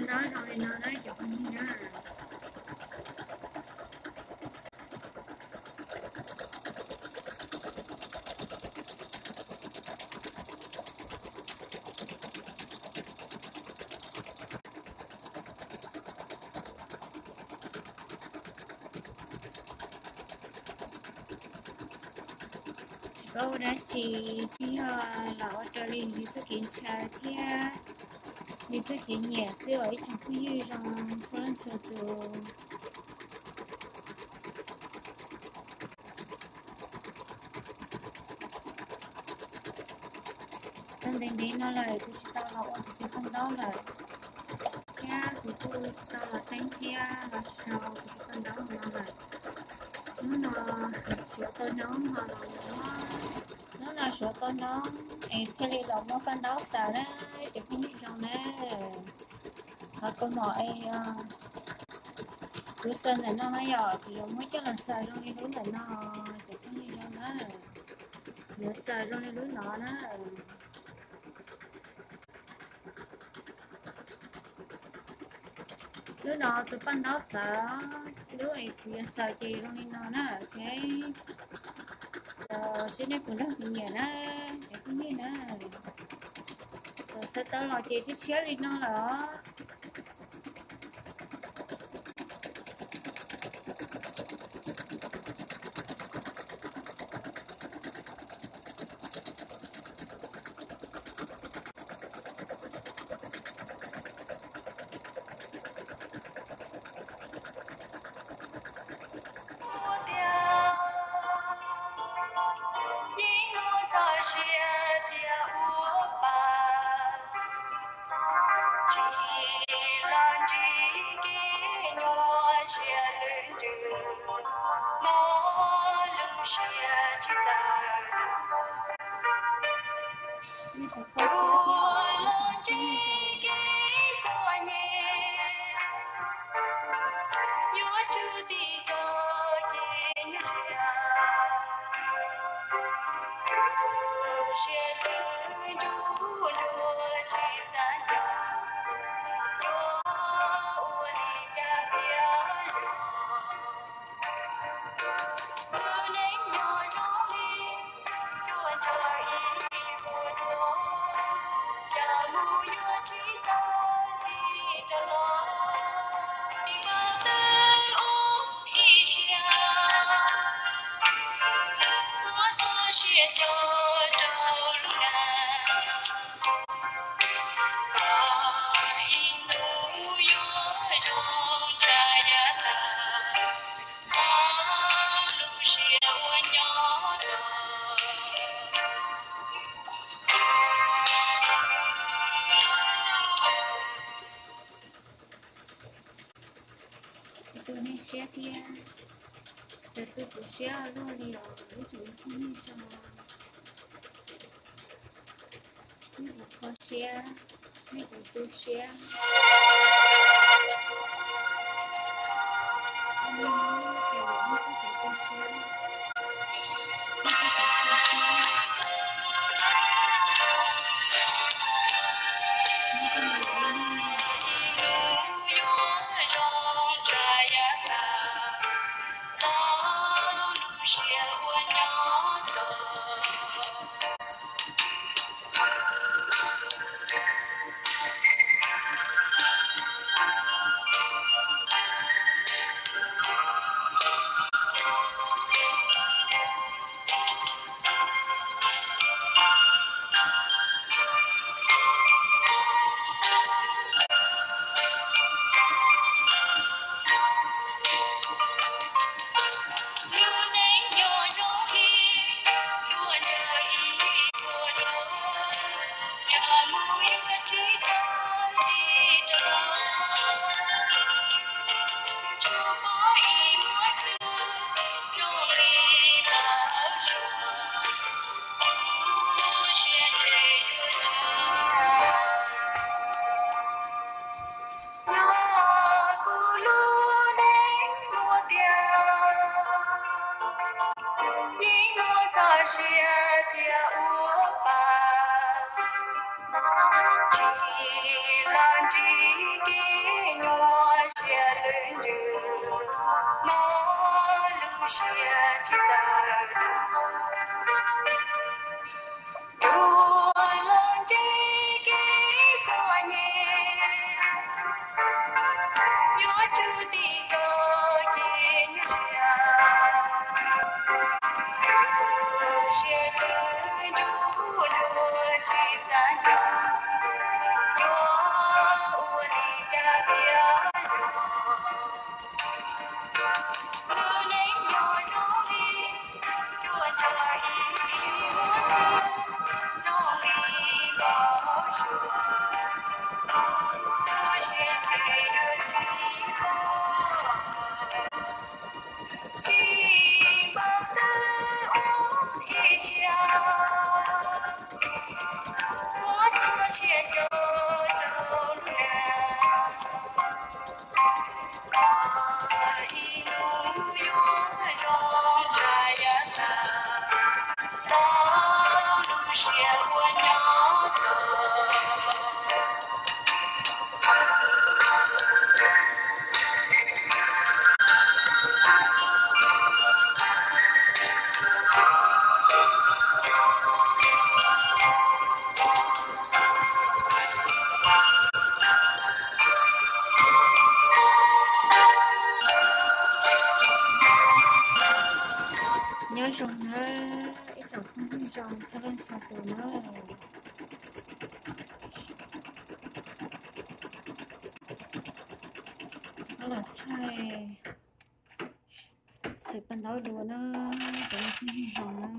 Tau zoo li no na cov phooj ywg na. Tsis paub ua dab tsi, twb yog los ua raws li nws txoj kev ntshaw thiab nws txoj kev nyiam xwb os ib tsoom phooj ywg zoo txhua leej txhua tus. Tau ntev ntev no lawm kuv tsis tau los ua kuv cov paj ntaub lawm, thiab kuv kuj tsis tau los teeb thiab los sau kuv cov paj ntaub no lawm. Hnub no suav tau noob ho los muab, hnub no suav tau noob es thiaj li los muab paj ntaub xaws na, cov phooj ywg zoo na. Qhov kaus mom es kuv xaws ntawm no no yom, kuv yuav muab coj los xaws zoo li lub ntawm no, cov phooj ywg zoo na. Yuav xaws zoo li lub no na. Lub no tus paj ntaub xaws, lub es kuv yuav xaws ces zoo li no na, ok. Xaws seb nej puas nrog kuv nyiam na, cov phooj ywg na. Xaws tau los ces tshiab tshiab li no lawm os. Yeej muaj txoj sia thiab ua pa, tsis los ntsib kev nyuaj siab lwj ntsws, mob lub siab tsis tawm. Tus los ntsib kev txom nyem, yuav tsum tig txoj kev nyuaj siab. Lub siab lwj ntsws luag tsis txaj nco, yuav ua li cas thiaj zoo. Tus neeg nyob zoo li cuaj ntsag ib puas dua, cas mus yuav tsis tau li rov los. Tsis paub twb ub ib siab, muab txoj sia coj rau lub nag. Koj ib hnub yuav zoo tshaj yav tas, koj lub siab uas nyob los. Tus neeg siab thiab, tus tu kuv siab luaj li os, ib tsoom phooj ywg zoo. Ib puas kho siab, ib puas tu siab. Lub neej nyob zoo li cuaj ntsag ib puas dua, yog mus yuav tsis tau li rov los. Tsuas pom ib muaj hlwb zoo li lawv suav, kuv siab ntshe yuav tsis nyob kuv lub neej muaj tiag. Yeej muaj txoj sia thiab ua pa, tsis los ntsib kev Tsoom phooj ywg zoo txhua leej txhua tus na, rov qab los thaij xwm paj ntaub dua na, tsoom phooj ywg zoo na.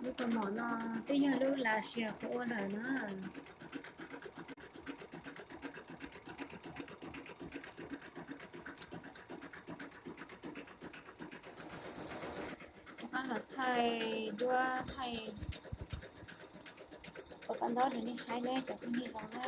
Lub kaus mom no twb yog lub last year kuv ua lawm na. Rov qab los thaij duab thaij xwm paj ntaub rau nej saib na cov phooj ywg zoo na.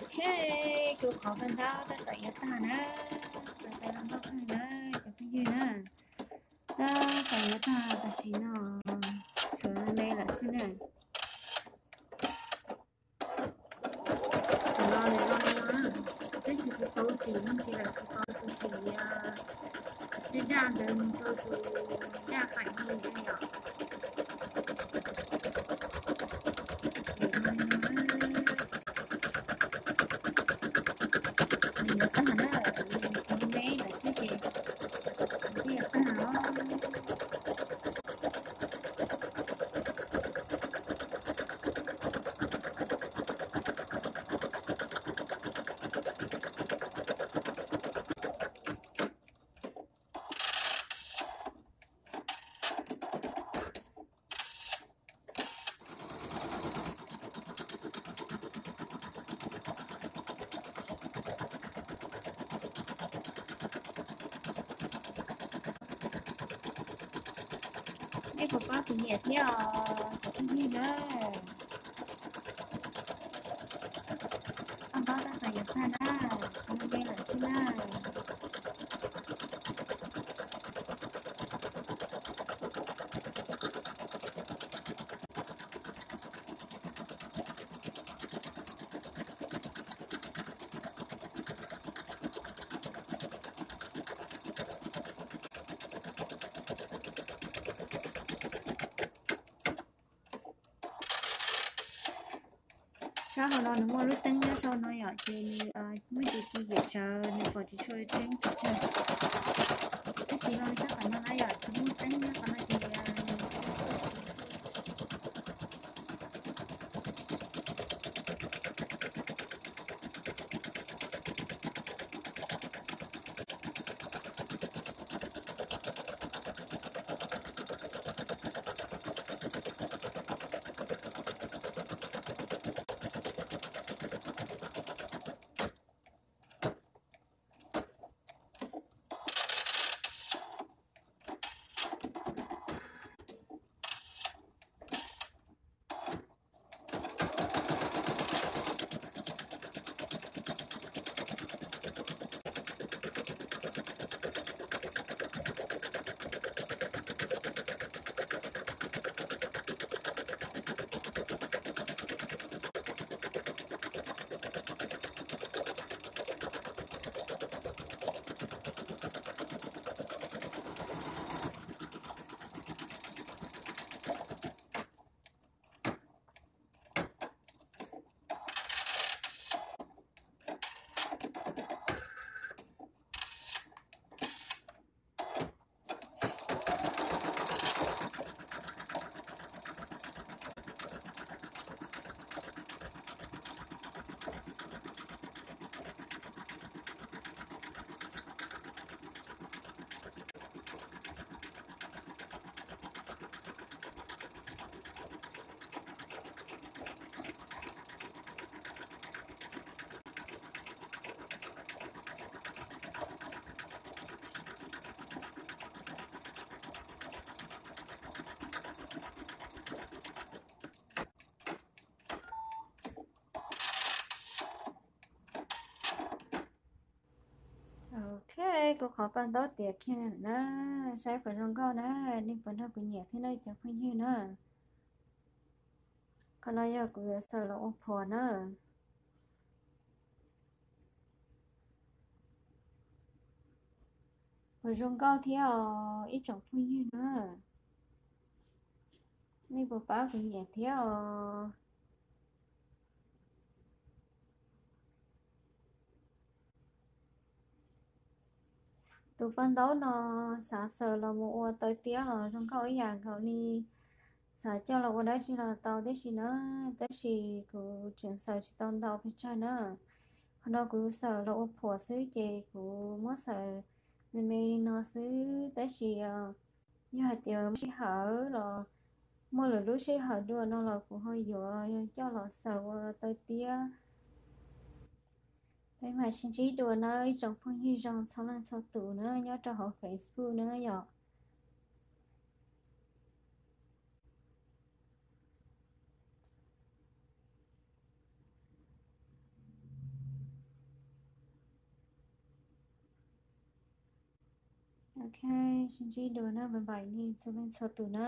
Ok, kuv qhov paj ntaub tab tom yuav tag na, txawm tas los nkauj kawg na cov phooj ywg na. Tab tom yuav tag tam sim no, tshuav me lawm xwb na. Tam no nws no li no na, tab sis kuv tau xim me ntsis lawm, kuv tau tus xim daj daj ntawd mus rau tus daj qaim no li yom. Nws yuav tag na, nws me lawm xwb ces nws twb yuav tag os. Nej puas paub kuv nyiam thiab os cov phooj ywg na? Paj ntaub tab tom yuav tag na, kuv me me lawm xwb na. Sab hauv no nws muaj lub teeb nyob rau no yom, ces nws muaj cov ci yam tsawv nws pom tsis tshua tseeb pes tsawg. Tab sis no sab tom no na yom, tsis muaj teeb nyob qhov no ces Kuv qhov paj ntaub tiav kiag na, saib puas zoo nkauj na, nej puas nrog kuv nyiam thiab na cov phooj ywg na. Qhov no yog kuv yuav xaws los ua phuam na. Puas zoo nkauj thiab os ib tsoom phooj ywg na. Nej puas pab kuv nyiam thiab os. Tus paj ntaub no xav xaws los mus ua taw tiab los zoo nkauj ib yam nkaus li xav coj los ua dab tsi los tau tib si na, tab sis kuv tseem xaws tsis tau ntau pes tsawg na. Qhov no kuv xaws los ua phuam xwb ces kuv muab xaws me me li no xwb, tab sis yog hais tias muaj sij hawm los muaj lwm lub sij hawm dua no los kuv ho yuav coj los xaws ua taw tiab. Peb mam sib ntsib dua na ib tsoom phooj ywg zoo txhua leej txhua tus na nyob rau hauv Facebook na yom. Ok, sib ntsib dua na, bye bye nej txhua leej txhua tus na.